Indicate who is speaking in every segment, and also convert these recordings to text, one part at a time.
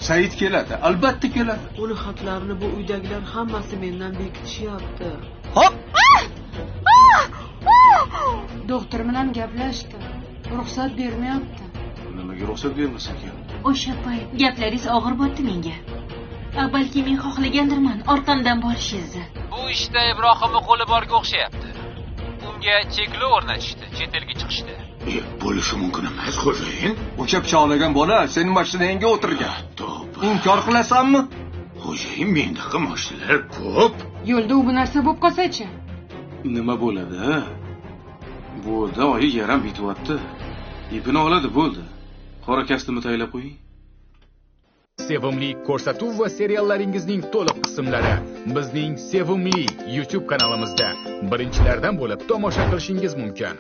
Speaker 1: Said keladi, albatta keladi.
Speaker 2: Uni xatlarini bu uydagilar hammasi mendan bekitishyapti.
Speaker 1: Hop!
Speaker 3: Doktor bilan gaplashdim. Ruxsat bermayapti.
Speaker 1: Nimaga ruxsat bermas ekan?
Speaker 4: O'sha payt gaplaringiz og'ir botdi menga. Balki men xohlagandirman orqamdan borishingizni.
Speaker 5: Bu ishda Ibrohimning qo'li borga o'xshayapti. Unga cheklov o'rnatishdi, chet elga chiqishdi.
Speaker 6: Bo'lishi mumkin emas, xo'jayin.
Speaker 1: O'sha pichoqlagan bola sening mashinangga o'tirgan.
Speaker 6: Tavba.
Speaker 1: Inkor qilasanmi?
Speaker 6: Xo'jayin, mendaqa mashinalar ko'p.
Speaker 3: Yo'lda u bu narsa bo'lib qolsa-chi?
Speaker 1: Nima bo'ladi? Bo'ldi, oyi yaram bityapti. Ipini oladi, bo'ldi. Qora kostyumni tayyorlab qo'ying.
Speaker 7: Sevimli ko'rsatuv va seriallaringizning to'liq qismlari bizning Sevimli YouTube kanalimizda birinchilardan bo'lib tomosha qilishingiz mumkin.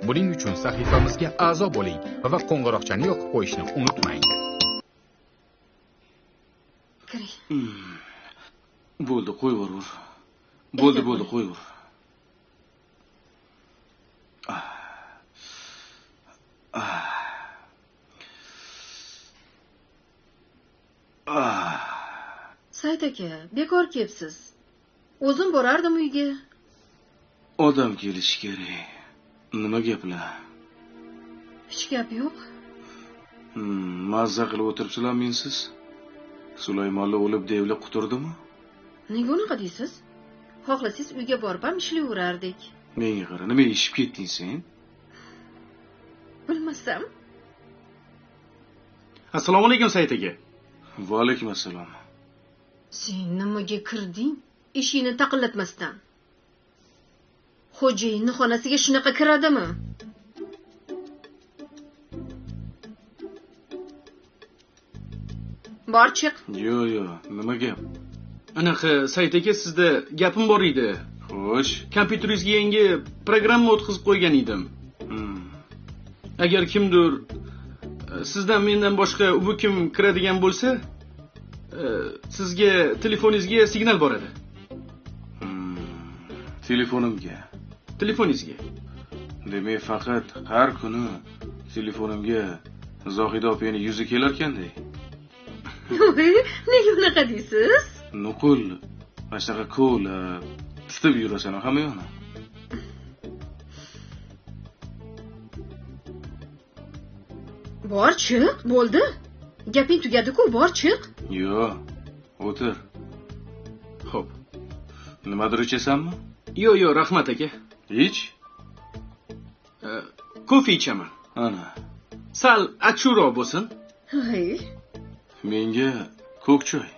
Speaker 7: Buning uchun sahifamizga a'zo bo'ling va qo'ng'iroqchani yoqib qo'yishni unutmang.
Speaker 4: Kiring.
Speaker 1: Bo'ldi, qo'yvor. Bo'ldi, bo'ldi, qo'yvor.
Speaker 8: Said aka, bekor kelibsiz. O'zim borardim uyga.
Speaker 1: Odam kelishi kerak. Nima gaplar?
Speaker 8: Hech gap yo'q.
Speaker 1: Mazza qilib o'tiribsizlar mensiz. Sulaymonni o'lib devlik quturdimi?
Speaker 8: Nega unaqa deysiz? Xohlasangiz uyga borib ham ishlayverardik.
Speaker 1: Menga qara, nima eshib ketding sen?
Speaker 8: Bilmasam.
Speaker 9: Assalomu alaykum Said aka.
Speaker 1: Va alaykum assalom.
Speaker 8: Sen nimaga kirding? Eshikni taqillatmasdan. Xo'jayinni xonasiga shunaqa kiradimi? Bor chiq.
Speaker 1: Yo'q, yo'q, nima gap?
Speaker 9: Anaqa Said aka, sizda gapim bor edi.
Speaker 1: Xo'sh,
Speaker 9: kompyuteringizga yangi programma o'tkazib qo'ygan edim. Agar kimdir sizdan mendan boshqa u kim kiradigan bo'lsa, sizga telefoningizga signal boradi.
Speaker 1: Telefonimga.
Speaker 9: Telefoningizga.
Speaker 1: Demak, faqat har kuni telefonimga Zohida opaning yuzi kelarkan-da.
Speaker 8: Nega unaqa deysiz?
Speaker 1: Nuqul, mana shunaqa ko'lab, tutib yurasan hamma yoqni.
Speaker 8: Bor chiq, bo'ldi. Gaping tugadi-ku, bor chiq.
Speaker 1: Yo'q, o'tir.
Speaker 9: Xo'p.
Speaker 1: Nimadir ichasanmi?
Speaker 9: Yo'q, yo'q, rahmat aka.
Speaker 1: Ich.
Speaker 9: Kofe ichaman.
Speaker 1: Ana.
Speaker 9: Sal achchiqroq bo'lsin.
Speaker 8: Hay.
Speaker 1: Menga ko'k choy.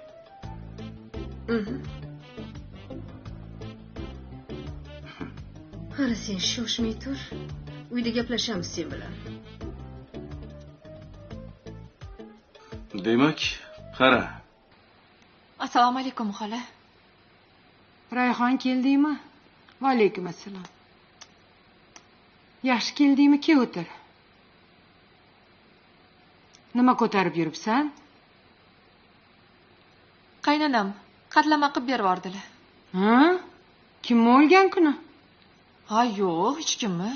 Speaker 8: Hali sen shoshmay tur. Uyda gaplashamiz sen bilan.
Speaker 1: Demak, qara.
Speaker 10: Assalomu alaykum xola.
Speaker 3: Rayhon keldingmi? Va alaykum assalom. Yaxshi keldingmi? Kel o'tir. Nima ko'tarib yuribsan?
Speaker 10: Qaynonam qatlama qilib berib yubordilar.
Speaker 3: Ha? Kim o'lgan kuni?
Speaker 10: Ha, yo'q, hech kimmi.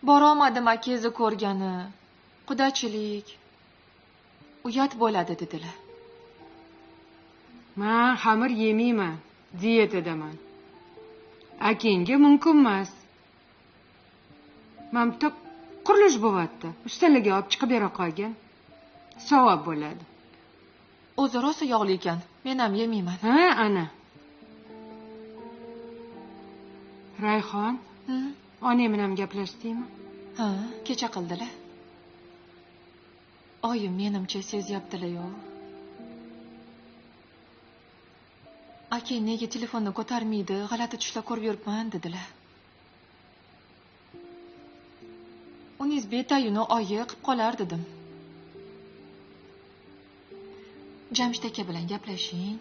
Speaker 10: Borolmadim akangizni ko'rgani. Qudachilik. Uyat bo'ladi dedilar.
Speaker 3: Men xamir yemayman, diyetadaman. Akangga mumkin emas. Mana bitta qurilish bo'lyapti. Ustalarga olib chiqib bera qolgin. Savob bo'ladi.
Speaker 10: O'zi rosa yog'li ekan. Men ham yemayman.
Speaker 3: Ha, ana. Rayhon, onang bilan gaplashdingmi?
Speaker 10: Ha, kecha qildilar. Oyim menimcha sezyaptilar-yu. Aka nega telefonni ko'tarmaydi, g'alati tushlar ko'rib yuribman dedilar. Uningiz betayini oyi qilib qolar dedim. Jamshid aka bilan gaplashing.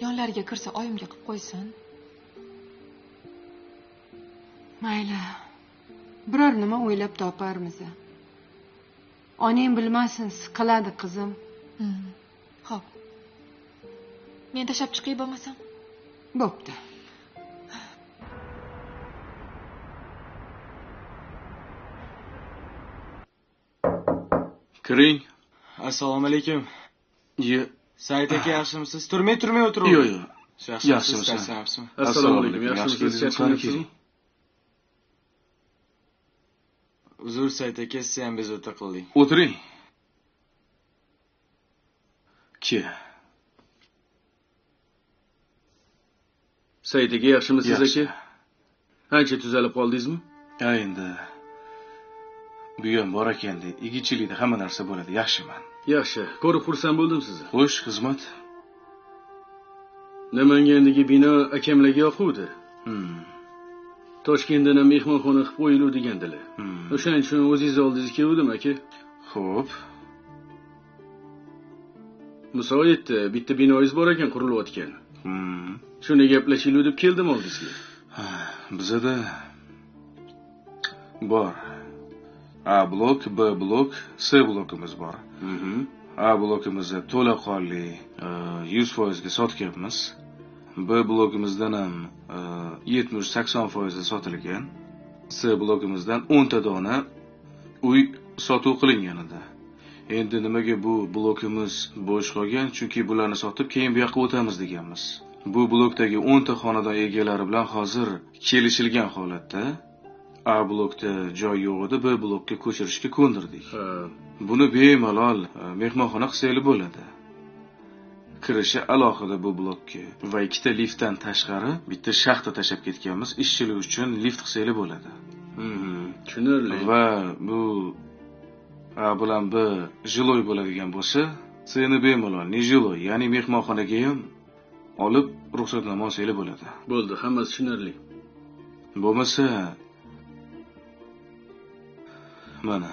Speaker 10: Yonlariga kirsa oyimga qilib qo'ysin.
Speaker 3: Mayli. Biror nima o'ylab toparmiz. Onang bilmasin, siqiladi qizim.
Speaker 10: Xo'p. Men tashlab chiqay bo'lmasam?
Speaker 3: Bo'pti.
Speaker 1: Kiring.
Speaker 11: Assalomu alaykum. Said aka, yaxshimisiz? Turmay o'tiravering.
Speaker 1: Yo'q, yo'q.
Speaker 11: Yaxshimisiz?
Speaker 9: Assalomu alaykum. Yaxshimisiz? Charchamayapsizmi?
Speaker 11: Uzr Said aka, sizni ham bezovta qildik.
Speaker 1: O'tiring. Ke.
Speaker 9: Said aka, yaxshimisiz aka? Ancha tuzalib qoldingizmi?
Speaker 1: Ha, endi buyam bor ekan-da, egichilikda hamma narsa bo'ladi, yaxshiman.
Speaker 9: Yaxshi, ko'rib xursand bo'ldim sizni.
Speaker 1: Xo'sh, xizmat.
Speaker 9: Namangandagi bino akamlarga yoquvdi. Toshkentdan ham mehmonxona qilib qo'yildi degandilar. O'shaning uchun o'zingiz oldingizga keldim aka.
Speaker 1: Xo'p.
Speaker 9: Musoyatda bitta binoyingiz bor ekan qurilayotgan. Shuni gaplashaylik deb keldim oldingizga.
Speaker 1: Bizada bor. A blok, B blok, C blokimiz bor. A blokimizni to'laqonli 100% ga sotganmiz. B blokimizdan ham 70-80% sotilgan. C blokimizdan 10 ta dona uy sotuv qilingan edi. Endi nimaga bu blokimiz bo'sh qolgan? Chunki bularni sotib keyin bu yoqqa o'tamiz deganmiz. Bu blokdagi 10 ta xonadon egalari bilan hozir kelishilgan holatda A blokda joy yo'q edi, B blokka ko'chirishga ko'ndirdik. Buni bemalol mehmonxona qilsangiz bo'ladi. Kirishi alohida bu blokka va ikkita liftdan tashqari bitta shaxta tashlab ketganmiz. Ishchilik uchun lift qilsangiz bo'ladi.
Speaker 9: Tushunarli.
Speaker 1: Va bu A bilan B jiloy bo'ladigan bo'lsa, C-ni bemalol ne jiloy, ya'ni mehmonxonaga ham olib ruxsatnoma olsangiz bo'ladi.
Speaker 9: Bo'ldi, hammasi tushunarli.
Speaker 1: Bo'lmasa mana.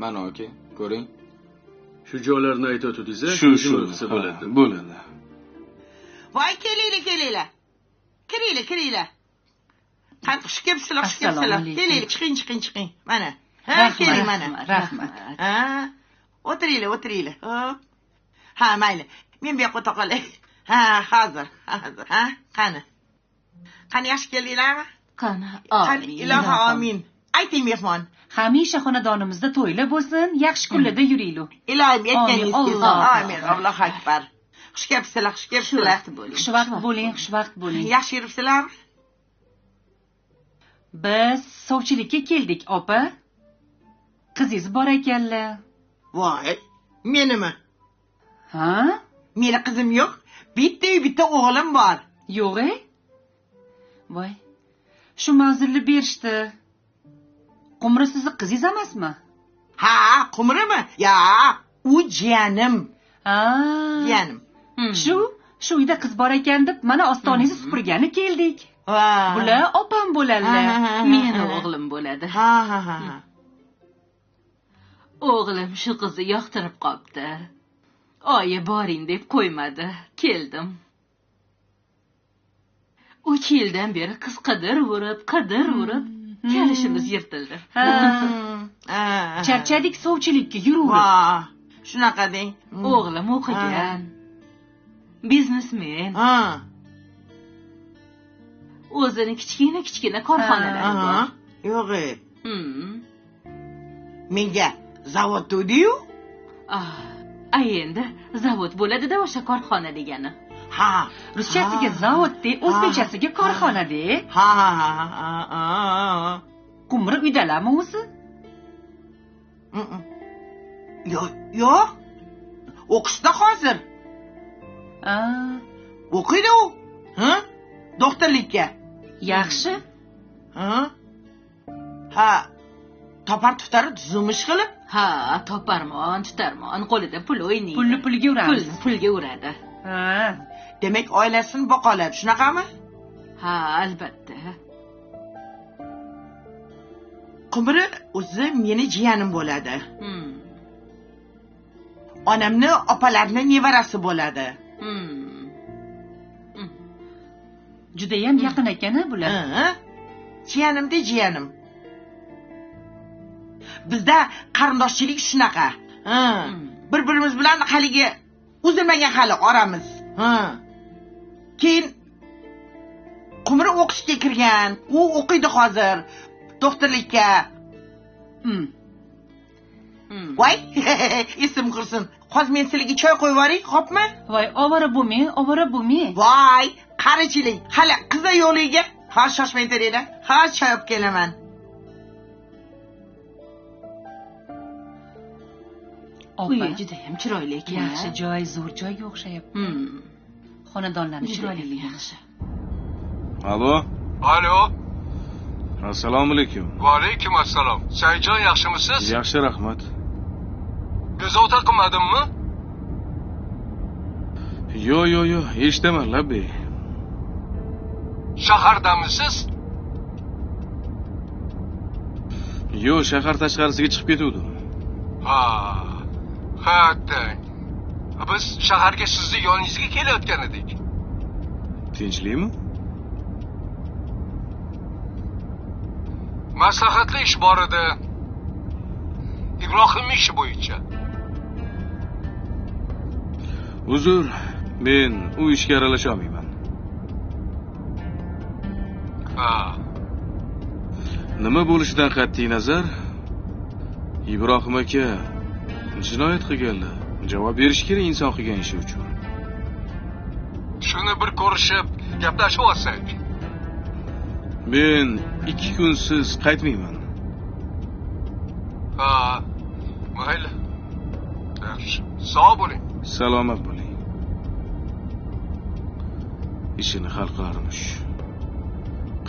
Speaker 11: Mana aka, ko'ring.
Speaker 9: Shu joylarni aytib o'tdingiz,
Speaker 1: shu
Speaker 9: qilsa bo'ladi.
Speaker 1: Bo'ladi.
Speaker 12: Voy, kelinglar, kelinglar. Kiringlar, kiringlar. Qani xush kelibsizlar, xush kelibsizlar. Kelinglar, chiqing, chiqing, chiqing. Mana. Ha, keling mana.
Speaker 8: Rahmat.
Speaker 12: Ha, o'tiringlar, o'tiringlar. Hop. Ha, mayli. Men bu yoqqa o'ta qolay. Ha, hozir, hozir. Ha, qani. Qani yaxshi keldinglarmi?
Speaker 4: Qani,
Speaker 12: amin. Ilohi amin. Ayting mehmon.
Speaker 13: Hamisha xonadonimizda to'ylar bo'lsin, yaxshi kunlarda yuraylik.
Speaker 12: Ilohim aytganingiz kelsin. Amin. Allohu akbar. Xush kelibsizlar, xush kelibsizlar.
Speaker 13: Xushvaqt bo'ling, xushvaqt bo'ling.
Speaker 12: Yaxshi yuribsizlarmi?
Speaker 13: Biz sovchilikka keldik, opa. Qizingiz bor ekanlar.
Speaker 12: Voy, menimi?
Speaker 13: Ha?
Speaker 12: Meni qizim yo'q. Bitta o'g'lim bor.
Speaker 13: Yo'q-e? Voy. Shu manzilni berishdi. Qumri sizni qizingiz emasmi?
Speaker 12: Ha, Qumrimi? Ya, u jiyanim.
Speaker 13: Ha,
Speaker 12: jiyanim.
Speaker 13: Shu uyda qiz bor ekan deb mana ostoningizni supurgani keldik. Bular opam bo'ladilar.
Speaker 4: Meni o'g'lim bo'ladi.
Speaker 12: Ha, ha, ha.
Speaker 4: O'g'lim shu qizni yoqtirib qopti. Oyi boring deb qo'ymadi. Keldim. 3 yildan beri qiz qidirib, kelishimiz yirtildi.
Speaker 13: Charchadik sovchilikka yuraverib.
Speaker 12: Shunaqa deng.
Speaker 4: O'g'lim o'qigan. Biznesmen. O'zini kichkina korxonalari bor.
Speaker 12: Yo'q-e. Menga zavod dedi-yu.
Speaker 4: A endi zavod bo'ladi-da o'sha korxona degani.
Speaker 12: Ha,
Speaker 13: ruschasiga zavod de, o'zbekchasiga korxona de.
Speaker 12: Ha, ha, ha.
Speaker 13: Qumri uydalarmi o'zi?
Speaker 12: Yo'q, yo'q. O'qishda hozir. O'qiydi u. Ha? Doktorlikka.
Speaker 13: Yaxshi.
Speaker 12: Ha? Ha, topar tutari tuzilmish qilib.
Speaker 4: Ha, toparmon, tutarmon, qo'lida pul o'ynaydi.
Speaker 13: Pulni pulga uramiz.
Speaker 4: Pulni pulga uradi.
Speaker 13: Ha.
Speaker 12: Demak, oilasini boqa oladi, shunaqami?
Speaker 4: Ha, albatta.
Speaker 12: Qumri o'zi meni jiyanim bo'ladi. Onamni opalarini nevarasi bo'ladi.
Speaker 13: Judayam yaqin ekan-a bular.
Speaker 12: Ha. Jiyanimda jiyanim. Bizda qarindoshchilik shunaqa. Ha. Bir-birimiz bilan haligi uzilmagan hali oramiz. Ha. Keyin Qumri o'qishga kirgan, u o'qiydi hozir doktorlikka. Voy, esim qursin. Hozir men sizlarga choy qo'yib yuboray, xo'pmi?
Speaker 13: Voy, ovora bo'lmang, ovora bo'lmang.
Speaker 12: Voy, qarichilik. Hali qiza yo'liga. Hozir shoshmay turinglar. Hozir choy olib kelaman.
Speaker 13: Opa,
Speaker 4: juda ham chiroyli ekan.
Speaker 13: Yaxshi joy, zo'r joyga o'xshayapti. Xonadonlarni chiroyliligi yaxshi.
Speaker 1: Alo.
Speaker 14: Alo.
Speaker 1: Assalomu alaykum.
Speaker 14: Va alaykum assalom. Saidjon, yaxshimisiz?
Speaker 1: Yaxshi, rahmat.
Speaker 14: Bezovta qilmadimmi?
Speaker 1: Yo, yo, yo, eshitaman, labbay.
Speaker 14: Shahardamisiz?
Speaker 1: Yo, shahar tashqarisiga chiqib ketuvdim.
Speaker 14: Ha. Ha, attang. Biz shaharga sizni yoningizga kelayotgan edik.
Speaker 1: Tinchlikmi?
Speaker 14: Maslahatli ish bor edi. Ibrohim ishi bo'yicha.
Speaker 1: Uzr, men u ishga aralasha olmayman.
Speaker 14: Ha.
Speaker 1: Nima bo'lishidan qat'iy nazar, Ibrohim aka jinoyat qilganlar javob berish kerak inson qilgan ishi uchun.
Speaker 14: Shuni bir ko'rishib, gaplashib olsak.
Speaker 1: Men 2 kunsiz qaytmayman.
Speaker 14: Ha, mayli. Yaxshi. Sog' bo'ling.
Speaker 1: Salomat bo'ling. Ishini hal qilarmish.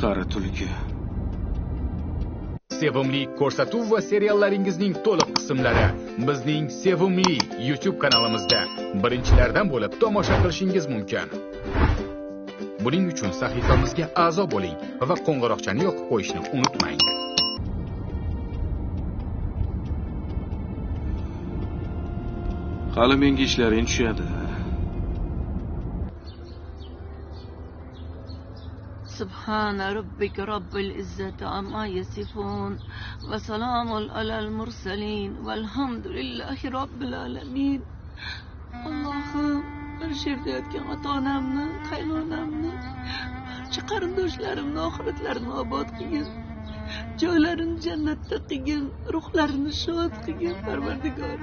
Speaker 1: Qara tulki.
Speaker 7: Sevimli ko'rsatuv va seriallaringizning to'liq qismlari bizning Sevimli YouTube kanalimizda birinchilardan bo'lib tomosha qilishingiz mumkin. Buning uchun sahifamizga a'zo bo'ling va qo'ng'iroqchani yoqib qo'yishni unutmang.
Speaker 1: Hali menga ishlaring tushadi.
Speaker 15: سبحان ربك رب العزة عما يصفون وسلام على المرسلين والحمد لله رب العالمين. Allah'ım, bir yerda yotgan ota-onamni, qaynonamni, barcha qarindoshlarimni oxiratlarini obod qilgin, joylarini jannatda qilgin, ruhlarini shod qilgin, Parvardigor.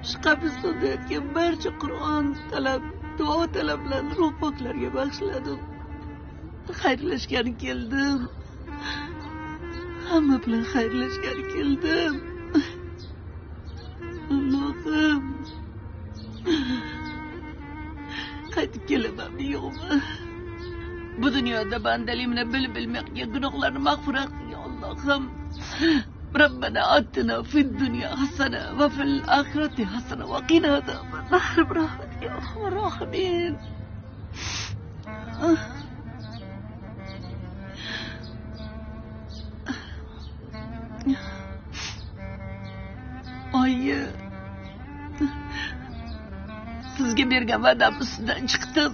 Speaker 15: Shu qabristonda yotgan barcha Qur'on talab, duo talablarni ruh poklarga bag'ishladim. Xayrlashgani keldim. Hamma bilan xayrlashgani keldim. Allohim. Qaytib kelamanmi yo'qmi? Bu dunyoda bandaligimni bilib bilmay qilgan gunohlarni mag'firat qilgin Allohim. Rabbana atina fid dunya hasana va fil oxirati hasana va qina azaban nar bi rahmatika ya arhamar rohimin. Oyi, sizga bergan va'dam ustidan chiqdim.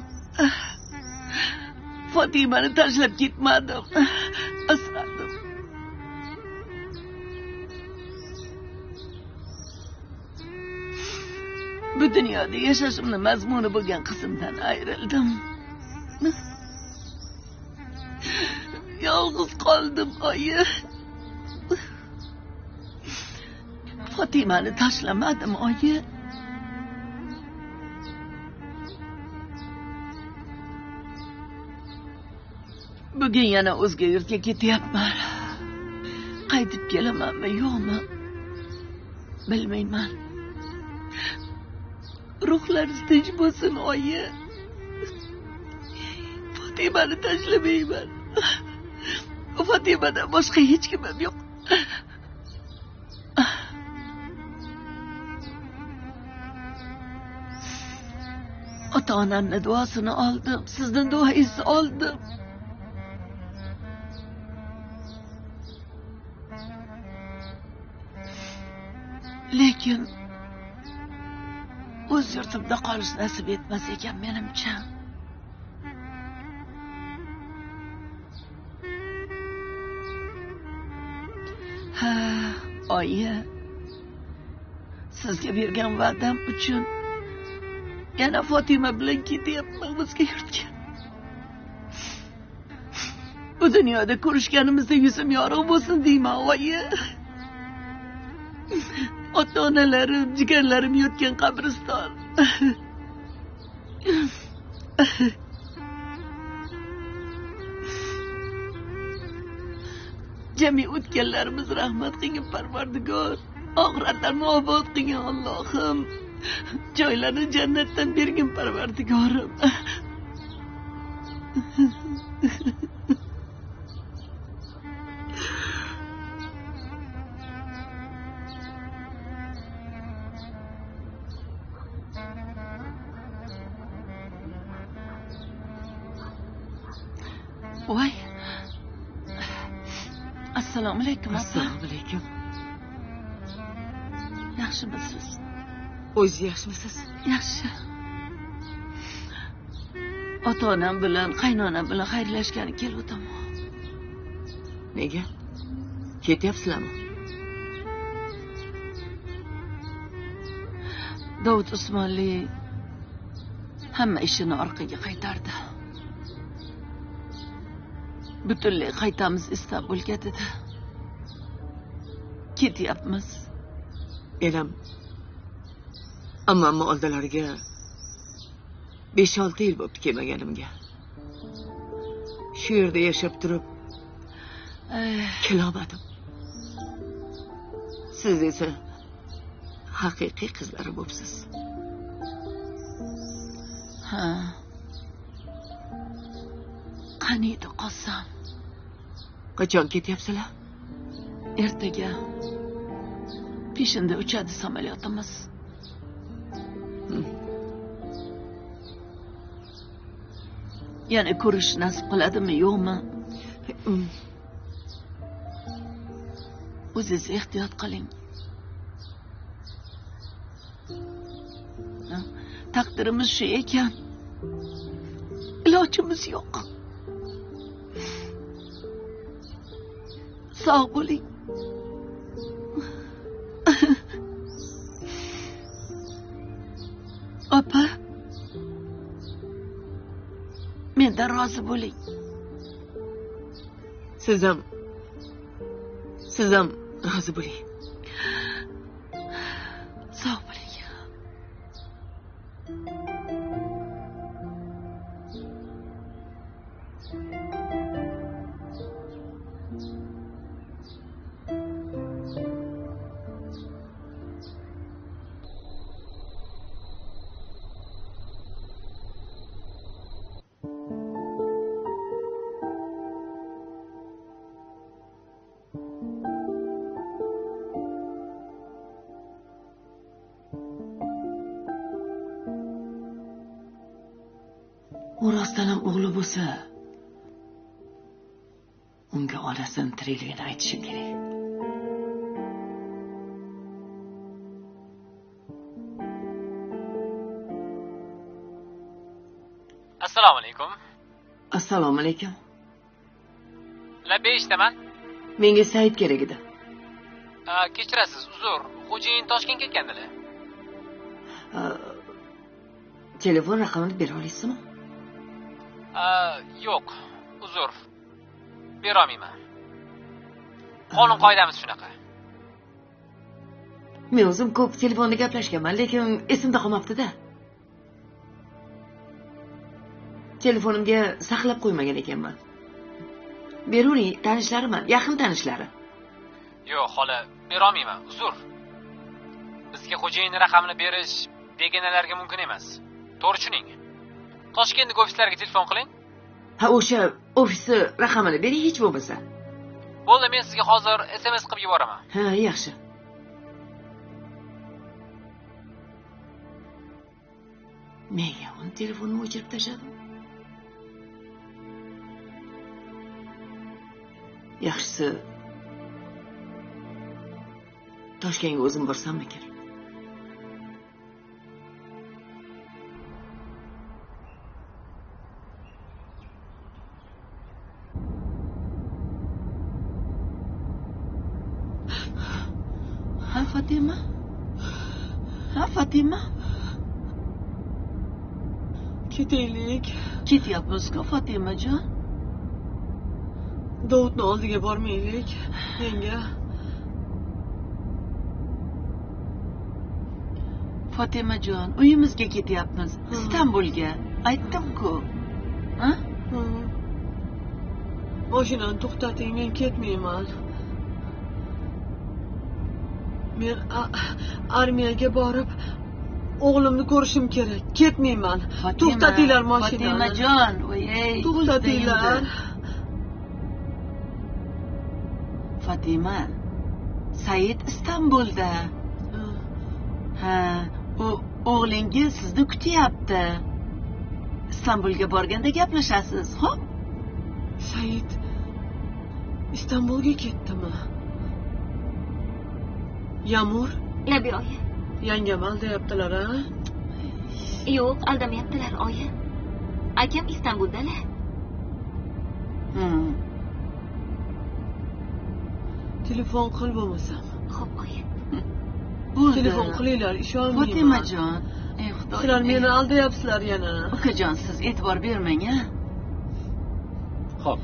Speaker 15: Fatimani tashlab ketmadim, asradim. Bu dunyoda yashashimni mazmuni bo'lgan qizimdan ayrildim. Yolg'iz qoldim, oyi. Fatimani tashlamadim, oyi. Bugun yana o'zga yurtga ketyapman. Qaytib kelamanmi, yo'qmi? Bilmayman. Ruhlaringiz tinch bo'lsin, oyi. Fatimani tashlamayman. Fatimadan boshqa hech kimim yo'q. Ota-onamni duosini oldim, sizning duoingizni oldim. Lekin o'z yurtimda qolish nasib etmas ekan menimcha. Ha, oyi, sizga bergan va'dam uchun yana Fatima bilan ketyapman o'zga yurtga. Bu dunyoda ko'rishganimizda yuzim yorug' bo'lsin deyman, oyi. Ota-onalarim, jigarlarim yotgan qabriston. Jami o'tganlarimiz rahmat qilgin Parvardigor. Oxiratlarni obod qilgin Allohim. Joylarni jannatdan bergin Parvardigorim. Voy. Assalomu alaykum.
Speaker 2: Assalomu alaykum.
Speaker 15: Yaxshimisiz?
Speaker 2: O'zingiz yaxshimisiz?
Speaker 15: Yaxshi. Ota-onam bilan, qaynonam bilan xayrlashgani kelgandim.
Speaker 2: Nega? Ketyapsizlarmi?
Speaker 15: Dovud Usmonli hamma ishini orqaga qaytardi. Butunlay qaytamiz Istanbulga dedi. Ketyapmiz.
Speaker 2: Elam ammamni oldilariga 5-6 yil bo'pti kelmaganimga. Shu yerda yashab turib kelolmadim. Siz esa haqiqiy qizlari bo'psiz.
Speaker 15: Ha. Qaniydi qolsam.
Speaker 2: Qachon ketyapsizlar?
Speaker 15: Ertaga. Peshinda uchadi samolyotimiz. Yana ko'rish nasib qiladimi, yo'qmi? O'zingiz ehtiyot qiling. Taqdirimiz shu ekan. Ilojimiz yo'q. Sog' bo'ling. Opa, mendan rozi bo'ling.
Speaker 2: Siz ham rozi bo'ling.
Speaker 15: Sog' bo'ling.
Speaker 2: U rostdan ham o'g'li bo'lsa, unga onasini tirikligini aytishim kerak.
Speaker 5: Assalomu alaykum.
Speaker 2: Assalomu alaykum.
Speaker 5: Labay eshitaman.
Speaker 2: Menga Said kerak edi.
Speaker 5: Kechirasiz, uzr. Xo'jayin Toshkentga ketgandilar.
Speaker 2: Telefon raqamini bera olasizmi?
Speaker 5: Yo'q, uzr. Bera olmayman. Qonun qoidamiz shunaqa.
Speaker 2: Men o'zim ko'p telefonda gaplashganman, lekin esimda qolmabdi-da. Telefonimga saqlab qo'ymagan ekanman. Beruning tanishlariman, yaqin tanishlari.
Speaker 5: Yo'q, xola, bera olmayman, uzr. Bizga xo'jayin raqamini berish begonalarga mumkin emas. To'g'ri tushuning. Toshkentdagi ofislarga telefon qiling.
Speaker 2: Ha, o'sha ofisi raqamini bering hech bo'lmasa.
Speaker 5: Bo'ldi, men sizga hozir SMS qilib yuboraman.
Speaker 2: Ha, yaxshi. Nega uni telefonini o'chirib tashladim? Yaxshisi Toshkentga o'zim borsammikan?
Speaker 15: Ha, Fatima? Ha, Fatima?
Speaker 2: Ketaylik.
Speaker 15: Ketyapmiz-ku, Fatimajon.
Speaker 2: Dovudni oldiga bormaylik, yanga.
Speaker 15: Fotimajon, uyimizga ketyapmiz, Istanbulga. Aytdim-ku. Ha?
Speaker 16: Mashinani to'xtating, men ketmayman. Men armiyaga borib o'g'limni ko'rishim kerak. Ketmayman. To'xtatinglar mashinani.
Speaker 15: Fotimajon, voy-ey,
Speaker 16: to'xtatinglar.
Speaker 15: Fatima, Said Istanbulda. Ha, u o'g'lingiz sizni kutyapti. Istanbulga borganda gaplashasiz, xo'p?
Speaker 16: Said Istanbulga ketdimi? Yağmur?
Speaker 4: Labi oyi.
Speaker 16: Yangam aldayaptilar, a?
Speaker 4: Yo'q, aldamayaptilar oyi. Akam Istanbuldalar.
Speaker 16: Telefon qil bo'lmasam.
Speaker 4: Xo'p oyi.
Speaker 16: Telefon qilinglar, ishonmayman.
Speaker 15: Fotimajon, ey Xudo.
Speaker 16: Sizlar meni aldayapsizlar yana.
Speaker 15: Ukajon, siz e'tibor bermang, a?
Speaker 5: Xo'p.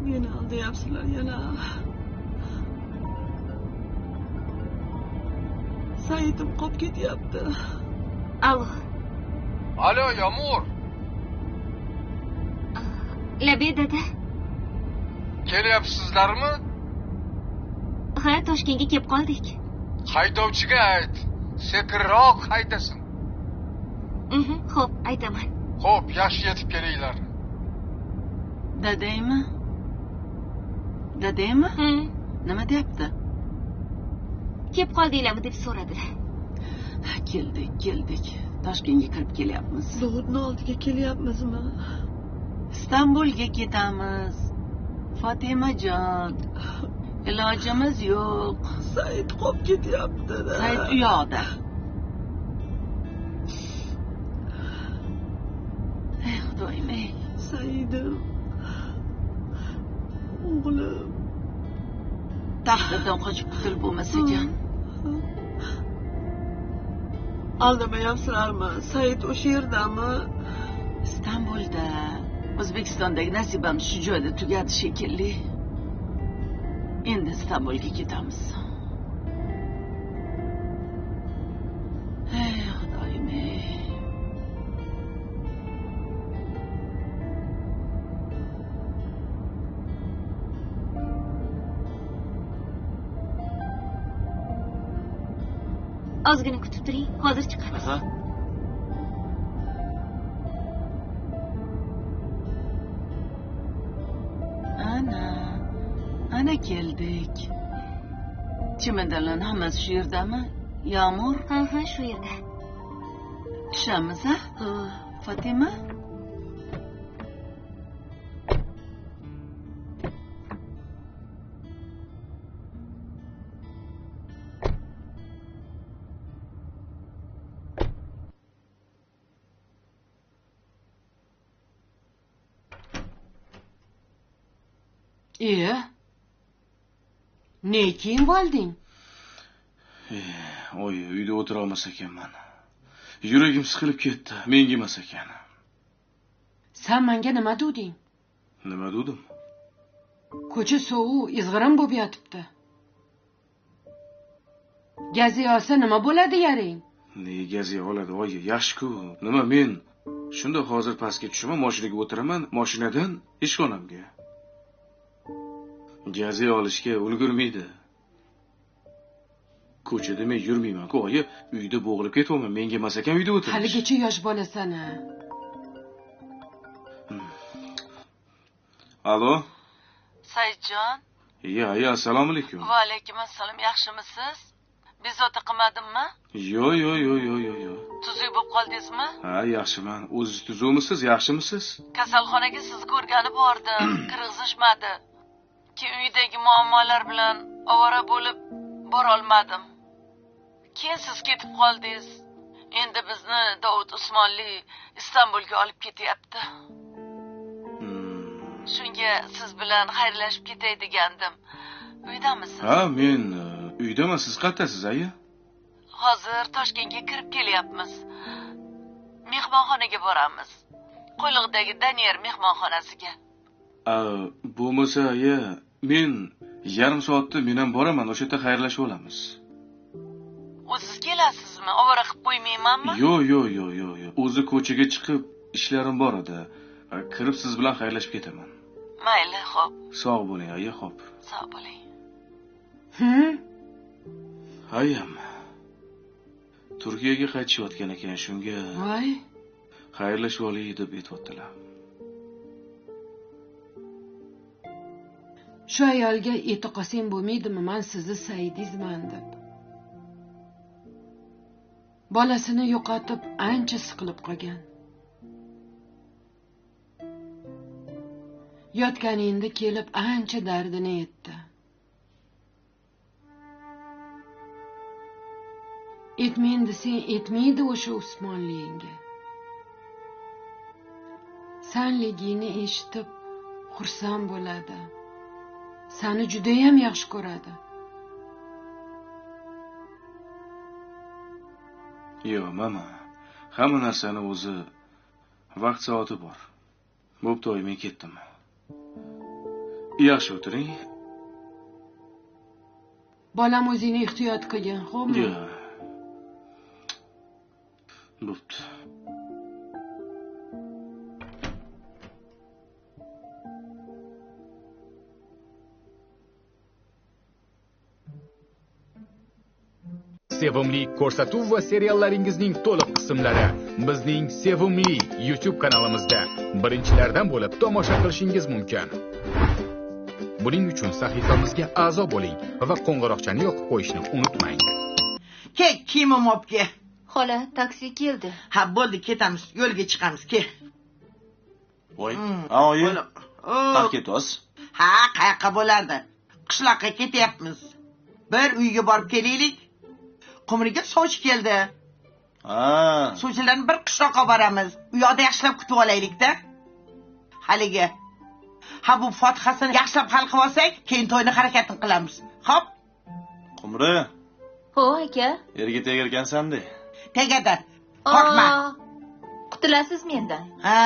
Speaker 16: Meni aldayapsizlar yana. Saidim qolib ketyapti.
Speaker 4: Alo.
Speaker 14: Alo, Yağmur.
Speaker 4: Labi dada.
Speaker 14: Kelyapsizlarmi?
Speaker 4: Ha, Toshkentga kelib qoldik.
Speaker 14: Haydovchiga ayt, sekinroq haydasin.
Speaker 4: Xo'p, aytaman.
Speaker 14: Xo'p, yaxshi yetib kelinglar.
Speaker 15: Dadaymi? Dadaymi? Nima deyapti?
Speaker 4: Kelib qoldinglarmi deb so'radilar.
Speaker 15: Keldik, keldik. Toshkentga kirib kelyapmiz.
Speaker 16: Zavodni oldiga kelyapmizmi?
Speaker 15: Istanbulga ketamiz. Fotimajon, ilojimiz yo'q.
Speaker 16: Said qolib ketyapti.
Speaker 15: Said u yoqda. Ey Xudoyim, ey.
Speaker 16: Saidim. O'g'lim.
Speaker 15: Taqdirdan qochib qutulib bo'lmas ekan.
Speaker 16: Aldamayapsizlarmi? Said o'sha yerdami?
Speaker 15: Istanbulda. O'zbekistondagi nasibamiz shu joyda tugadi shekilli. Endi Istanbulga ketamiz. Ey Xudoyim, ey.
Speaker 4: Ozgina kutib turing, hozir chiqamiz.
Speaker 15: Ana, ana keldik. Chemodanlarning hammasi shu yerdami? Yağmur?
Speaker 4: Ha, ha, shu yerda.
Speaker 15: Tushamiz, a? Fatima?
Speaker 3: Ne kiyim olding?
Speaker 1: Oy, uyda o'tira olmas ekanman. Yuragim siqilib ketdi. Menga emas ekan.
Speaker 3: Sen menga nima deding?
Speaker 1: Nima dedim?
Speaker 3: Ko'cha sovuq, izg'irin bo'lib yotibdi. Gazi olsa nima bo'ladi yaring?
Speaker 1: Nega gazi oladi, oy, yaxshi-ku. Nima men shunda hozir pastga tushaman, mashinaga o'tiraman, mashinadan ishxonamga. Gazi olishga ulgurmaydi. Ko'chada men yurmayman-ku, oyi, uyda bo'g'ilib ketyapman. Menga emas ekan uyda o'tirish.
Speaker 3: Haligacha yosh bolasan.
Speaker 1: Alo.
Speaker 15: Saidjon.
Speaker 1: Ya, ya, assalomu alaykum.
Speaker 15: Va alaykum assalom, yaxshimisiz? Bezovta qilmadimmi?
Speaker 1: Yo'q, yo'q, yo'q, yo'q, yo'q, yo'q.
Speaker 15: Tuzuk bo'lib qoldingizmi?
Speaker 1: Ha, yaxshiman. O'zingiz tuzukmisiz, yaxshimisiz?
Speaker 15: Kasalxonaga sizni ko'rgani bordim, kirgizishmadi. Keyin uydagi muammolar bilan ovora bo'lib bora olmadim. Keyin siz ketib qoldingiz. Endi bizni Davud Usmonli Istanbulga olib ketyapti. Shunga siz bilan xayrlashib ketay degandim. Uydamisiz?
Speaker 1: Ha, men uydaman. Siz qayerdasiz, aya?
Speaker 15: Hozir Toshkentga kirib kelyapmiz. Mehmonxonaga boramiz. Qo'yliqdagi Danier mehmonxonasiga.
Speaker 1: Bo'lmasa, aya, men Yarim soatda men ham boraman, o'sha yerda xayrlashib olamiz.
Speaker 15: O'ziz kelasizmi? Ovora qilib qo'ymaymanmi?
Speaker 1: Yo'q, yo'q, yo'q, yo'q, yo'q. O'zi ko'chaga chiqib ishlarim bor edi. Kirib siz bilan xayrlashib ketaman.
Speaker 15: Mayli, xo'p.
Speaker 1: Sog' bo'ling, aya, xo'p.
Speaker 15: Sog' bo'ling.
Speaker 1: Ayam Turkiyaga qaytishayotgan ekan, shunga.
Speaker 3: Voy.
Speaker 1: Xayrlashib olay deb aytibdilar.
Speaker 3: Shu ayolga eti qolsang bo'lmaydimi, men sizni Saidingizman deb. Bolasini yo'qotib ancha siqilib qolgan. Yotganingda kelib ancha dardini aytdi. Etmayin desang etmaydi o'sha Usmonligingga. Sanligingni eshitib xursand bo'ladi. Seni judayam yaxshi ko'radi.
Speaker 1: Yo'q, mama. Hamma narsani o'zi vaqt soati bor. Bo'pti, oy, men ketdim. Yaxshi o'tiring.
Speaker 3: Bolam o'zingni ehtiyot qilgin, xo'pmi?
Speaker 1: Yo'q. Bo'pti.
Speaker 7: Sevimli ko'rsatuv va seriallaringizning to'liq qismlari bizning Sevimli YouTube kanalimizda birinchilardan bo'lib tomosha qilishingiz mumkin. Buning uchun sahifamizga a'zo bo'ling va qo'ng'iroqchani yoqib qo'yishni unutmang.
Speaker 12: Ke, kiyimim olib ke.
Speaker 4: Xola, taksi keldi.
Speaker 12: Ha, bo'ldi, ketamiz, yo'lga chiqamiz, ke.
Speaker 17: Voy, oyi. Qayerga ketyapsiz?
Speaker 12: Ha, qayoqqa bo'lardi? Qishloqqa ketyapmiz. Bir uyga borib kelaylik. Qumriga sovchi keldi.
Speaker 17: Ha.
Speaker 12: Sovchilarni bir qishloqqa boramiz. U yoqda yaxshilab kutib olaylik-da. Haligi. Ha, bu fotihasini yaxshilab hal qilib olsak, keyin to'yni harakatini qilamiz. Xo'p?
Speaker 17: Qumri.
Speaker 4: Ho, aka.
Speaker 17: Erga tegar ekansan-da.
Speaker 12: Tegadi. Qo'rqma.
Speaker 4: Qutulasiz mendan.
Speaker 12: Ha.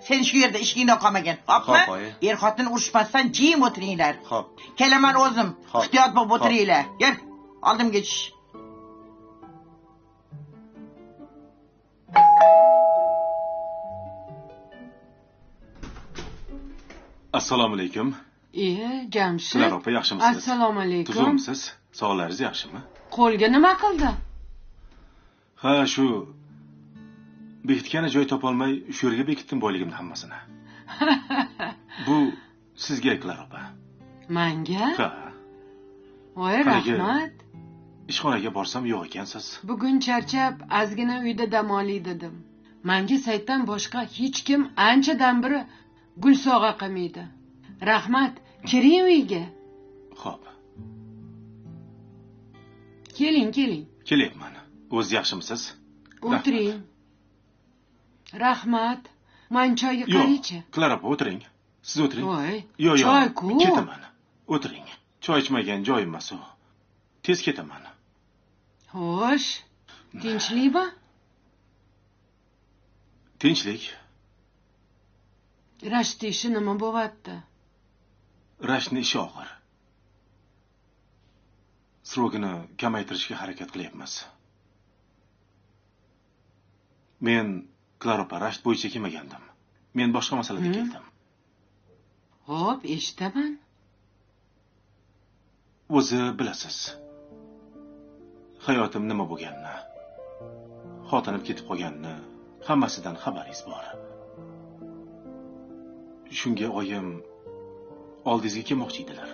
Speaker 12: Sen shu yerda ishingdan qolmagin. Xo'pmi? Er xotin urushmasdan jim o'tiringlar.
Speaker 17: Xo'p.
Speaker 12: Kelaman o'zim. Ehtiyot bo'lib o'tiringlar. Yur. Oldimga tush.
Speaker 1: Assalomu alaykum.
Speaker 3: Jamshid.
Speaker 1: Klara opa, yaxshimisiz?
Speaker 3: Assalomu alaykum.
Speaker 1: Tuzukmisiz? Sog'ligingiz yaxshimi?
Speaker 3: Qo'lga nima qildi?
Speaker 1: Ha, shu bekitgani joy topolmay shu yerga bekitdim boyligimni hammasini. Bu sizga, Klara opa.
Speaker 3: Menga?
Speaker 1: Ha.
Speaker 3: Voy, rahmat.
Speaker 1: Ishxonaga borsam yo'q ekansiz.
Speaker 3: Bugun charchab, ozgina uyda dam olay dedim. Menga Saiddan boshqa hech kim anchadan beri gul sovg'a qilmaydi. Rahmat, kiring uyga.
Speaker 1: Xo'p.
Speaker 3: Keling, keling.
Speaker 1: Kelyapman. O'zi yaxshimisiz?
Speaker 3: O'tiring. Rahmat. Men choyga qaraychi.
Speaker 1: Yo'q, Klara opa, o'tiring. Siz o'tiring.
Speaker 3: Voy.
Speaker 1: Yo'q, yo'q.
Speaker 3: Choy-ku.
Speaker 1: Ketaman. O'tiring. Choy ichmagan joyim emas u. Tez ketaman.
Speaker 3: Xo'sh, tinchlikmi?
Speaker 1: Tinchlik.
Speaker 3: Rashid ishi nima bo'lyapti?
Speaker 1: Rashidning ishi og'ir. Srogini kamaytirishga harakat qilyapmiz. Men Klara opa, Rashid bo'yicha kelmagandim. Men boshqa masalada keldim.
Speaker 3: Xo'p, eshitaman.
Speaker 1: O'zi bilasiz. Hayotim nima bo'lganini, xotinim ketib qolganini, hammasidan xabaringiz bor. Shunga oyim oldingizga kelmoqchi edilar.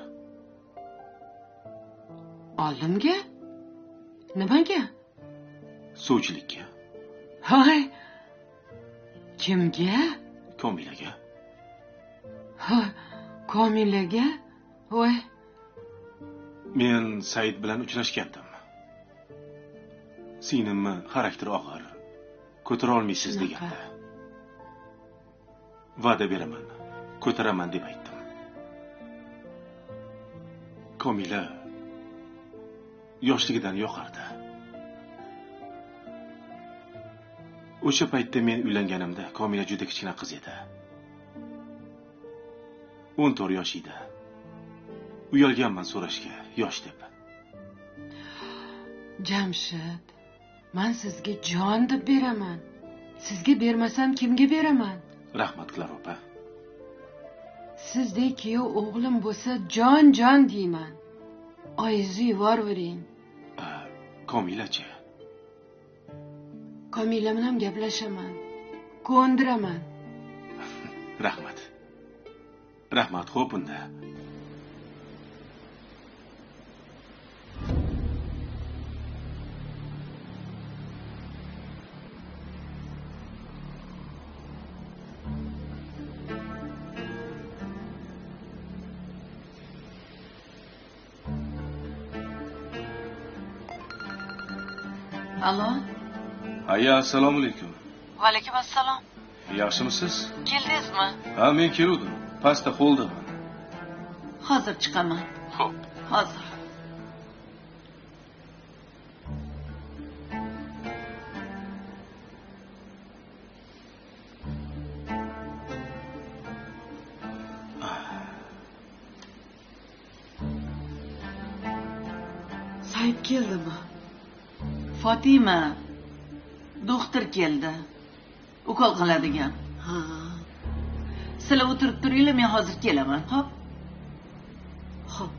Speaker 3: Oldimga? Nimaga?
Speaker 1: Sovchilikka.
Speaker 3: Voy! Kimga?
Speaker 1: Komilaga.
Speaker 3: Ha, Komilaga? Voy!
Speaker 1: Men Said bilan uchrashgandim. Singlimni xarakteri og'ir, ko'tara olmaysiz deganda. Va'da beraman, ko'taraman deb aytdim. Komila yoshligidan yoqardi. O'sha paytda men uylanganimda Komila juda kichkina qiz edi. 14 yosh edi. Uyalganman so'rashga, yosh deb.
Speaker 3: Jamshid, men sizga jon deb beraman. Sizga bermasam kimga beraman?
Speaker 1: Rahmat, Klara opa.
Speaker 3: Sizdek kuyov o'g'lim bo'lsa, jon jon deyman. Oyingizni yuborvering.
Speaker 1: Komilachi?
Speaker 3: Komila bilan gaplashaman. Ko'ndiraman.
Speaker 1: Rahmat. Rahmat, xo'p unda.
Speaker 15: Alo.
Speaker 1: Aya, assalomu alaykum.
Speaker 15: Va alaykum assalom.
Speaker 1: Yaxshimisiz?
Speaker 15: Keldingizmi?
Speaker 1: Ha, men keluvdim. Pastda holdaman.
Speaker 15: Hozir chiqaman.
Speaker 1: Xo'p.
Speaker 15: Hozir.
Speaker 16: Said keldimi?
Speaker 15: Fatima, doktor keldi. Ukol qiladigan.
Speaker 16: Ha.
Speaker 15: Sizlar o'tirib turinglar, men hozir kelaman, xo'p?
Speaker 16: Xo'p.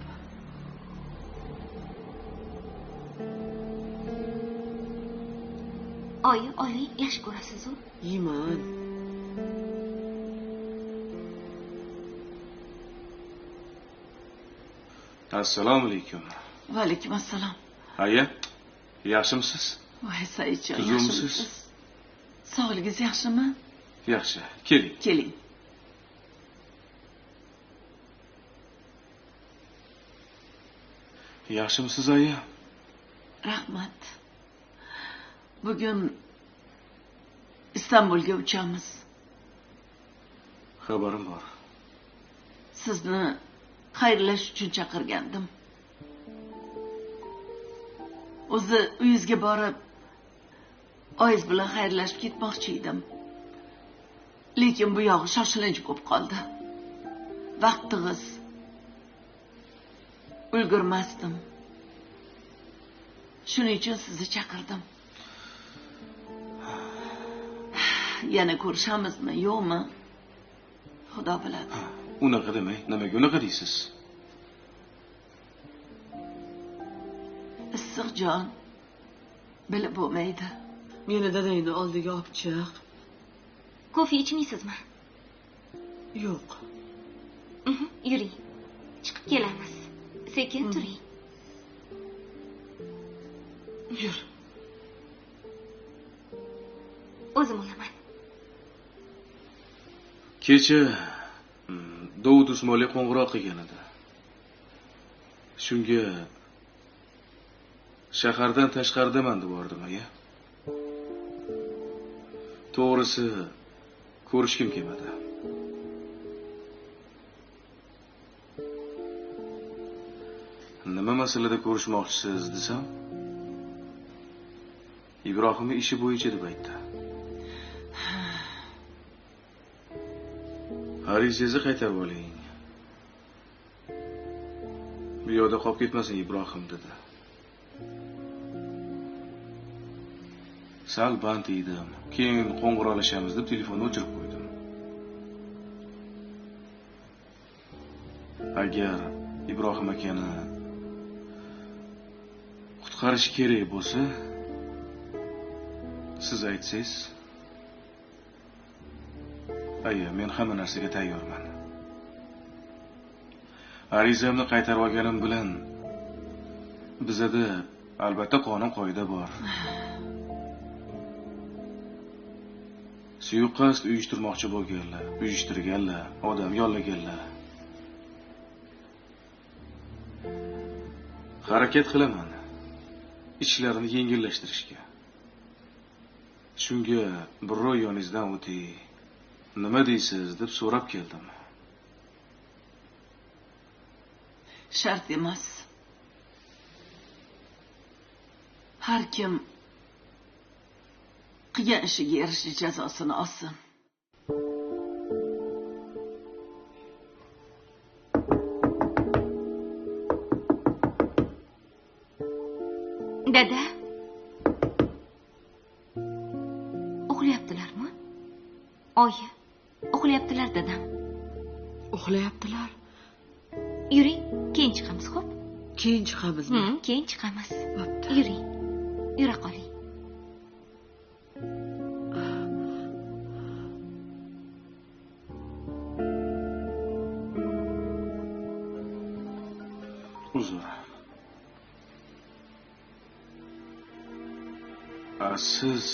Speaker 4: Oyi, oling, yaxshi ko'rasiz-u?
Speaker 16: Yeyman.
Speaker 1: Assalomu alaykum.
Speaker 15: Va alaykum assalom.
Speaker 1: Aya, yaxshimisiz?
Speaker 15: Voy, Saidjon,
Speaker 1: tuzukmisiz?
Speaker 15: Sog'ligingiz yaxshimi?
Speaker 1: Yaxshi. Keling.
Speaker 15: Keling.
Speaker 1: Yaxshimisiz, aya?
Speaker 15: Rahmat. Bugun Istanbulga uchamiz.
Speaker 1: Xabarim bor.
Speaker 15: Sizni xayrlash uchun chaqirgandim. O'zi uyingizga borib oyingiz bilan xayrlashib ketmoqchi edim. Lekin bu yog'i shoshilinch bo'lib qoldi. Vaqt tig'iz. Ulgurmasdim. Shuning uchun sizni chaqirdim. Yana ko'rishamizmi, yo'qmi? Xudo biladi.
Speaker 1: Unaqa demang, nimaga unaqa deysiz?
Speaker 15: Issiq jon bilib bo'lmaydi.
Speaker 16: Meni dadangni oldiga olib chiq.
Speaker 4: Kofe ichmaysizmi?
Speaker 16: Yo'q.
Speaker 4: Yuring. Chiqib kelamiz. Sekin turing.
Speaker 16: Yur.
Speaker 4: O'zim olaman.
Speaker 1: Kecha Dovud Usmonli qo'ng'iroq qilgan edi. Shunga shahardan tashqaridaman deb bordim, aya. To'g'risi ko'rishkim kelmadi. Nima masalada ko'rishmoqchisiz desam, Ibrohimning ishi bo'yicha deb aytdi. Arizangizni qaytarib oling. Bu yoqda qolib ketmasin Ibrohim dedi. Sal band edim. Keyin qo'ng'iroqlashamiz deb telefonni o'chirib qo'ydim. Agar Ibrohim akani qutqarish kerak bo'lsa, siz aytsangiz, aya, men hamma narsaga tayyorman. Arizamni qaytarib olganim bilan bizada albatta qonun qoida bor. Suiqasd uyushtirmoqchi bo'lganlar, uyushtirganlar, odam yollaganlar. Harakat qilaman ishlarini yengillashtirishga. Shunga biror yoningizdan o'tay, nima deysiz deb so'rab keldim.
Speaker 15: Shart emas. Har kim qilgan ishiga yarasha jazosini olsin.
Speaker 4: Dada. Uxlayaptilarmi? Oyi, uxlayaptilar dadam.
Speaker 16: Uxlayaptilar.
Speaker 4: Yuring, keyin chiqamiz, xo'p?
Speaker 16: Keyin chiqamizmi?
Speaker 4: Keyin chiqamiz. Yuring. Yura qoling.
Speaker 1: Uzr. Siz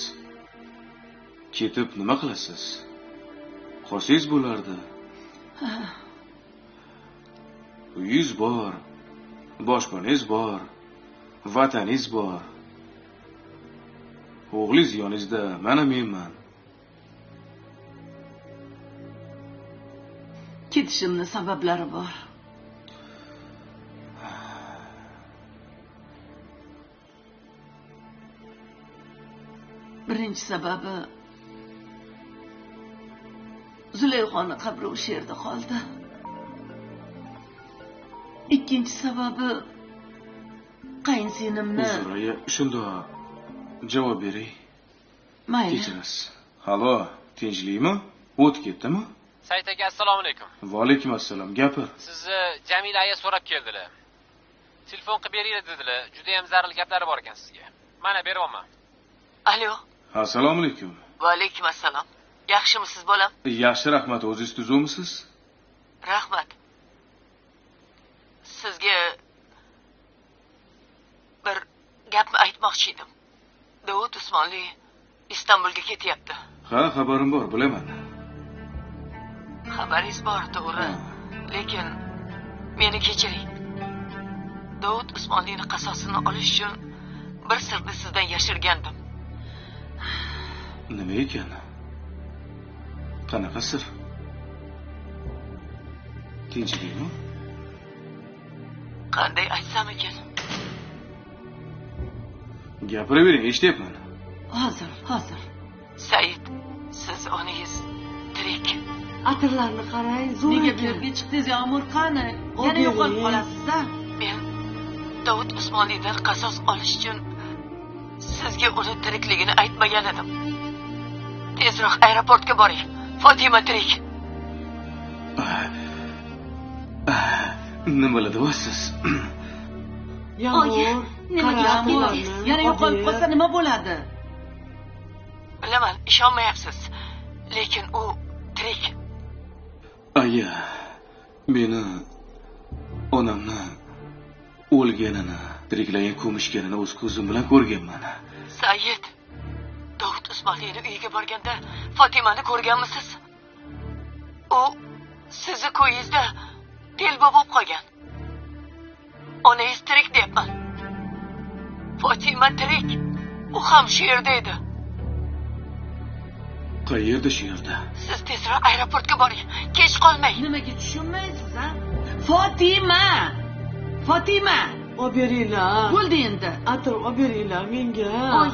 Speaker 1: ketib nima qilasiz? Qolsangiz bo'lardi. Uyingiz bor, boshpanangiz bor, vataningiz bor. O'g'lingiz yoningizda, mana menman.
Speaker 15: Ketishimni sabablari bor. Birinchi sababi Zulayxoni qabri o'sha yerda qoldi. Ikkinchi sababi qaynsinglimni.
Speaker 1: Uzr, aya, shunda javob bering.
Speaker 15: Mayli.
Speaker 1: Kechirasiz. Halo, tinchlikmi? O't ketdimi?
Speaker 5: Said aka, assalomu alaykum.
Speaker 1: Va alaykum assalom. Gapir.
Speaker 5: Sizni Jamila aya so'rab keldilar. Telefon qilib beringlar dedilar. Juda ham zarur gaplari bor ekan sizga. Mana beryapman.
Speaker 15: Alo.
Speaker 1: Assalomu alaykum.
Speaker 15: Va alaykum assalom. Yaxshimisiz bolam?
Speaker 1: Yaxshi, rahmat. O'zingiz tuzukmisiz?
Speaker 15: Rahmat. Sizga bir gapni aytmoqchi edim. Davud Usmonli Istanbulga ketyapti.
Speaker 1: Ha, xabarim bor, bilaman.
Speaker 15: Xabaringiz bor, to'g'ri. Lekin meni kechiring. Davud Usmonlining qasosini olish uchun bir sirni sizdan yashirgandim.
Speaker 1: Nima ekan? Qanaqa sir? Tinchlikmi?
Speaker 15: Qanday aytsam ekan?
Speaker 1: Gapiravering, eshityapman.
Speaker 16: Hozir, hozir.
Speaker 15: Said, siz onangiz tirik.
Speaker 16: Atirlarni qarang, zo'r.
Speaker 13: Nega bu yerga chiqdingiz, Yomur qani? Yana yo'qolib qolasiz-da.
Speaker 15: Men Davud Usmonlidan qasos olish uchun sizga uni tirikligini aytmagan edim. Tezroq aeroportga boring. Fotima tirik.
Speaker 1: Nimalar deyapsiz?
Speaker 16: Yomur,
Speaker 13: nima yana yo'qolib qolsa nima bo'ladi?
Speaker 15: Bilaman, ishonmayapsiz. Lekin u tirik.
Speaker 1: Aya, meni onamni o'lganini, tiriklayin ko'mishganini o'z ko'zim bilan ko'rganman.
Speaker 15: Said, Davud Usmonlining uyiga borganda Fotimani ko'rganmisiz? U sizni ko'yingizda telba bo'lib qolgan. Onangiz tirik deyapman. Fotima tirik. U ham shu yerda edi.
Speaker 1: Qayerda shu yerda?
Speaker 15: Siz tezroq aeroportga boring. Kech qolmang.
Speaker 13: Nimaga tushunmaysiz, ha? Fotima! Fotima!
Speaker 16: Olib beringlar.
Speaker 13: Bo'ldi endi.
Speaker 16: Atir olib beringlar menga.
Speaker 4: Oy,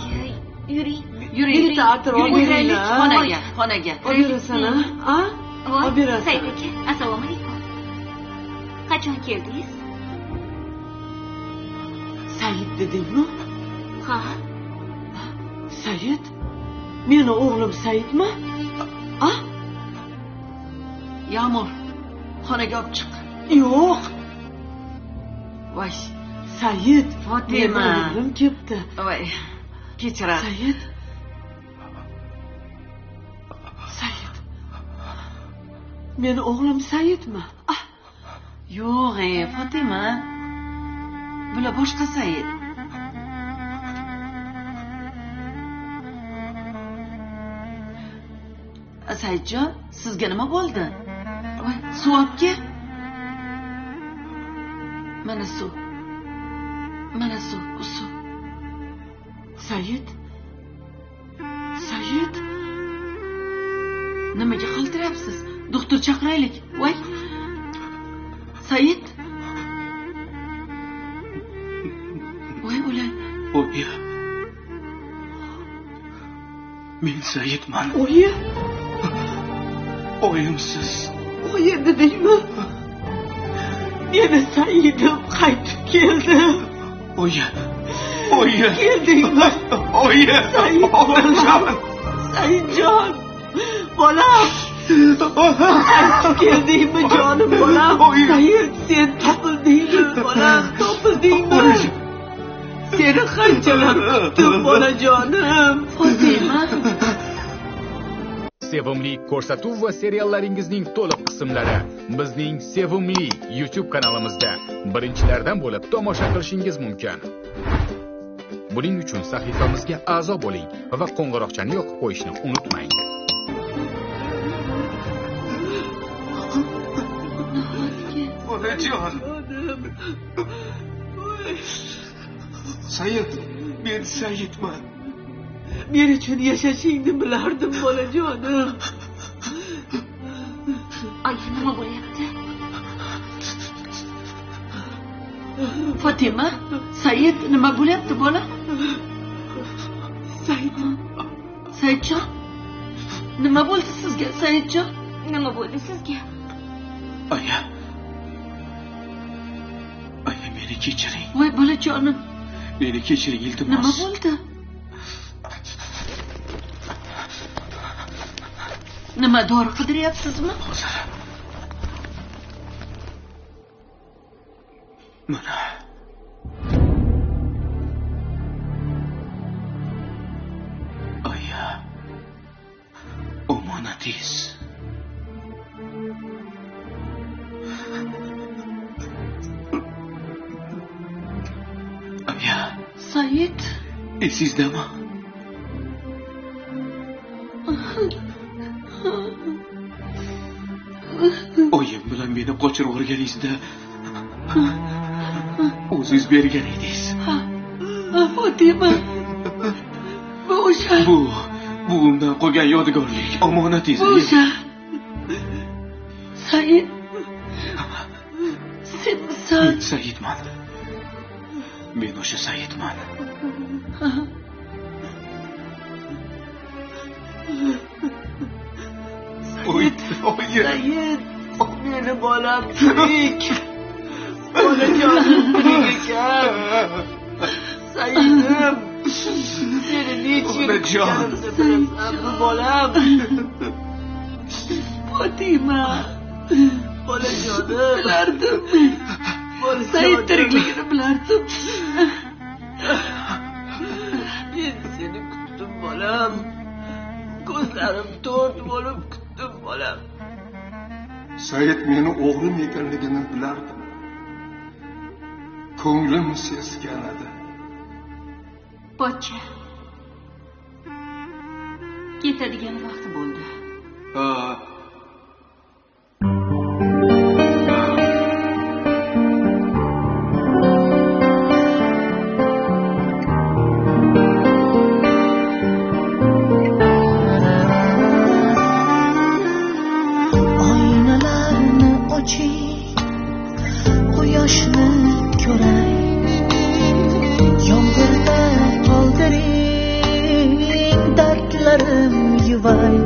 Speaker 4: yuring.
Speaker 13: Yuring.
Speaker 16: Bitta atir olib beringlar.
Speaker 13: Xonaga, xonaga.
Speaker 16: Olib berasan, ha? Olib berasan.
Speaker 4: Said aka, assalomu alaykum. Qachon keldingiz?
Speaker 16: Said dedingmi?
Speaker 4: Ha.
Speaker 16: Said? Meni o'g'lim Saidmi? A?
Speaker 15: Yağmur, xonaga olib chiq.
Speaker 16: Yo'q.
Speaker 15: Voy,
Speaker 16: Said,
Speaker 15: Fotima.
Speaker 16: O'g'lim kelibdi.
Speaker 15: Voy, kechirasiz.
Speaker 16: Said. Said. Meni o'g'lim Saidmi? Ah.
Speaker 15: Yo'q, Fotima. Bular boshqa Said. Saidjon, sizga nima bo'ldi? Voy, suv olib kel. Mana suv. Mana suv, suv.
Speaker 16: Said. Said.
Speaker 15: Nimaga qaltirayapsiz? Doktor chaqiraylik. Voy. Said. Voy o'lay.
Speaker 1: Oyi. Men Saidman.
Speaker 16: Oyi.
Speaker 1: Oyimsiz.
Speaker 16: Oyi dedingmi? Meni Saidim qaytib keldi.
Speaker 1: Oyi.
Speaker 6: Oyi.
Speaker 16: Keldingmi?
Speaker 6: Oyi.
Speaker 16: Said bolam. Saidjon. Bolam. Qaytib keldingmi jonim bolam? Said, sen topildingmi bolam? Topildingmi? Seni qanchalar kutdim bolajonim.
Speaker 4: Fotima.
Speaker 7: Sevimli ko'rsatuv va seriallaringizning to'liq qismlari bizning Sevimli YouTube kanalimizda birinchilardan bo'lib tomosha qilishingiz mumkin. Buning uchun sahifamizga a'zo bo'ling va qo'ng'iroqchani yoqib qo'yishni unutmang.
Speaker 6: Bolajon. Said, men Saidman.
Speaker 16: Men uchun yashashingni bilardim bolajonim.
Speaker 4: Ay, nima bo'lyapti? Fotima, Said, nima bo'lyapti bola?
Speaker 16: Said.
Speaker 15: Saidjon, nima bo'ldi sizga, Saidjon?
Speaker 4: Nima bo'ldi sizga?
Speaker 9: Aya. Aya, meni kechiring.
Speaker 15: Voy bolajonim.
Speaker 9: Meni kechiring, iltimos.
Speaker 15: Nima bo'ldi? Nima dori qidiryapsizmi?
Speaker 9: Hozir. Mana. Aya. Omonatingiz. Aya.
Speaker 15: Said.
Speaker 9: Esingizdami? Oyim bilan meni qochirib yuborganingizda o'zingiz bergan edingiz.
Speaker 15: Fotima, bu o'sha.
Speaker 9: Bu buvimdan qolgan yodgorlik, omonatingiz.
Speaker 15: Bu o'sha. Said, senmisan?
Speaker 9: Men Saidman. Men o'sha Saidman.
Speaker 16: Said, Said, meni bolam tirik. Bolajonim tirik ekan. Saidim, seni necha yil kutganimni bilasanmi bolam?
Speaker 15: Fotima,
Speaker 16: bolajonim.
Speaker 15: Bilardim. Said tirikligini bilardim.
Speaker 16: Men seni kutdim bolam. Ko'zlarim to'rt bo'lib kutdim bolam.
Speaker 14: Said meni o'g'lim ekanligini bilardim. Ko'nglim sezgan edi.
Speaker 4: Pochcha. Ketadigan vaqt bo'ldi.
Speaker 9: Ha.
Speaker 18: Quyoshni ko'ray, yomg'irda qoldiring, dardlarim yuvay.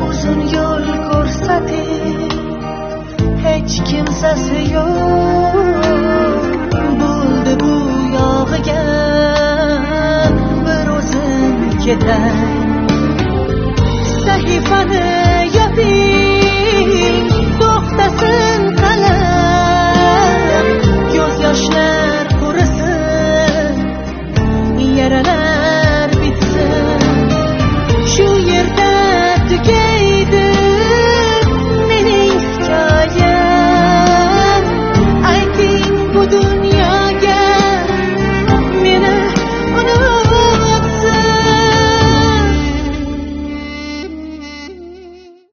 Speaker 18: Uzun yo'l ko'rsating, hech kimsasi yo'q. Bo'ldi bu yog'iga, bir o'zim ketay. Sahifani